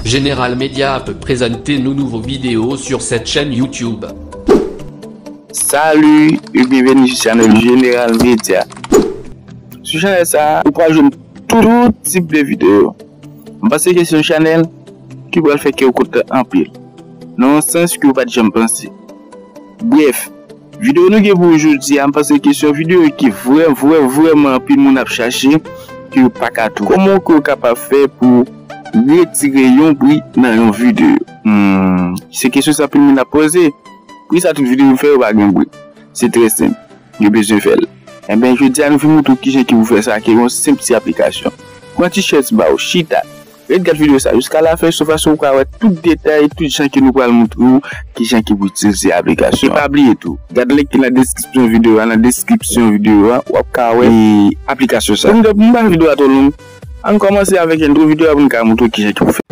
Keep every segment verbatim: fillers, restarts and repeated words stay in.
Général Média peut présenter nos nouveaux vidéos sur cette chaîne YouTube. Salut et bienvenue sur channel Général Média. Sou chanèl sa a, ou pral jwenn tout tip de videyo. M panse ke se yon chanèl ki pral fè kè w kontan anpil, nan yon sans ke w pa t janm panse. Brèf, videyo nou gen pou ou jodi a, m panse ke se yon videyo ki vrè, vrè, vrèman anpil moun ap chache, ke yo pa ka twouve. Kòman ke w kapab fè pou retire yon bri nan yon videyo? Hmm, se kesyon sa anpil moun ap poze. Poukisa tout videyo m fè yo pa gen bri? Se trè senp. Yo bezwen fè l. Enben, jodi a, nou vin montre w kijan ke pou fè sa, ke yon senp ti aplikasyon. Pran ti chèz ba w, chita. Ret gad videyo sa jiska lafen, sou fason ou ka wè tout detay, tout jan ke nou pral montre w kijan ke pou itilize aplikasyon. E pa bliye tou, gad link ki nan deskripsyon videyo a, nan deskripsyon videyo a, w ap ka wè, e, aplikasyon sa. Pou nou, pou nou pa fè videyo a twò long, ann kòmanse avèk entwo videyo a pou nou ka montre w kijan ke pou fè.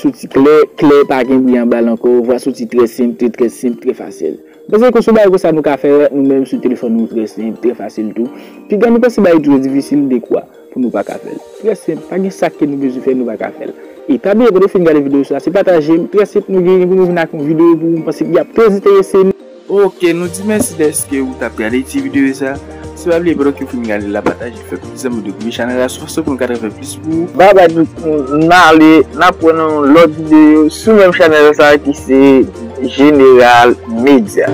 Soti klè, klè, pa gen bri anba l ankò. Vwa soti trè senp, trè, trè senp, trè fasil. M panse ke se yon bagay konsa nou ka fè nou menm sou telefòn nou, trè senp, trè fasil tou. Piga nou panse bagay twò difisil, dekwa pou nou pa ka fè l. Trè senp, pa gen sa ke nou bezwen fè, nou pa ka fè l. E pa bliye, pandan w fin gade videyo sa, se pataje l, trè senp, nou genyen pou nou vin ak yon videyo pou ou, m panse ke y ap trè enterese nou. Ok, nou di mèsi dèske ou t ap gade ti videyo sa. Se pa bliye, pandan ke w fin gade la, pataje, fè kout zanmi, abòne chanèl la, sou fason pou nou ka fè plis pou ou. Babay tout moun, n ale, n ap wè nan yon lòt videyo sou menm chanèl sa ki se Général Média.